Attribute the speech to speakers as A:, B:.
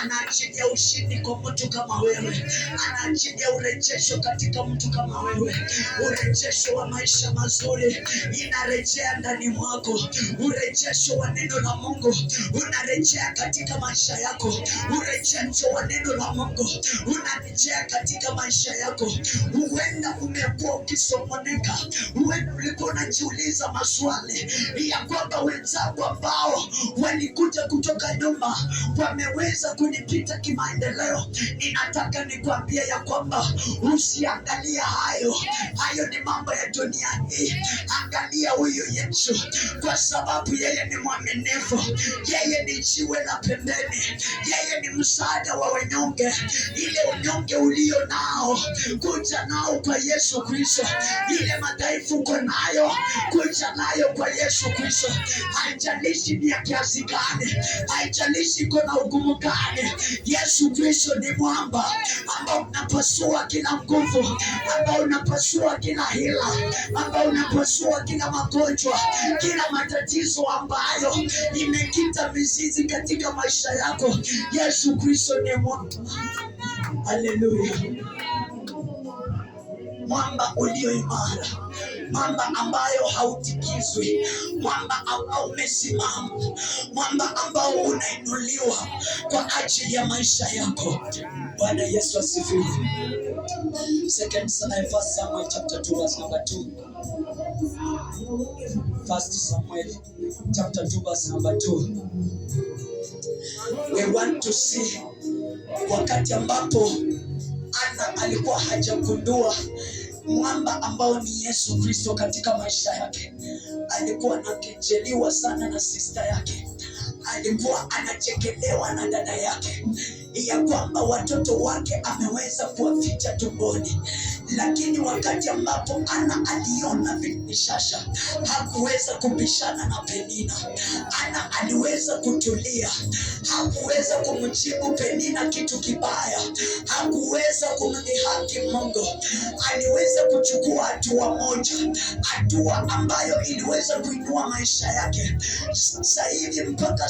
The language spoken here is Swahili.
A: Anaachilia ushindi kwa mtu kama wewe, anaachilia urejesho katika mtu kama wewe. Urejesho wa maisha mazuri inarejea ndani mwako, urejesho wa neno la Mungu unarejea katika maisha yako, urejesho wa neno la Mungu unarejea katika maisha yako. Huenda umekuwa ukisongoneka, huenda ulikuwa unajiuliza maswali ya kwamba wenzangu ambao walikuja kutoka nyuma wameweza kunipita kimaendeleo. Ninataka nikwambie ya kwamba usiangalie hayo, hayo ni mambo ya dunia hii. Angalia huyu Yesu, kwa sababu yeye ni mwaminifu, yeye ni jiwe la pembeni, yeye ni msaada wa wanyonge. Ile unyonge ulio nao, kuja nao kwa Yesu Kristo. Ile madhaifu uko nayo, kuja nayo kwa Yesu Kristo. Haijalishi ni ya kiasi gani, haijalishi iko na ugumu gani, Yesu Kristo ni mwamba ambao unapasua kila nguvu, ambao unapasua kila hila, ambao unapasua kila magonjwa, kila matatizo ambayo imekita mizizi katika maisha yako. Yesu Kristo ni mwamba. Haleluya! Mwamba ulio imara, mwamba ambayo hautikizwi, mwamba ambao umesimama, mwamba ambao unainuliwa kwa ajili ya maisha yako. Bwana Yesu asifiwe. First Samuel chapter 2 verse number 2. First Samuel chapter 2 verse number 2. We want to see wakati ambapo Ana alikuwa hajagundua mwamba ambao ni Yesu Kristo katika maisha yake. Alikuwa anakejeliwa sana na sister yake, alikuwa anachekelewa na dada yake, ya kwamba watoto wake ameweza kuwaficha tumboni, lakini wakati ambapo Ana aliona vishasha, hakuweza kubishana na Penina. Ana aliweza kutulia, hakuweza kumjibu Penina kitu kibaya, hakuweza kumdhihaki Mungu. Aliweza kuchukua hatua moja, hatua ambayo iliweza kuinua maisha yake. Sasa hivi mpaka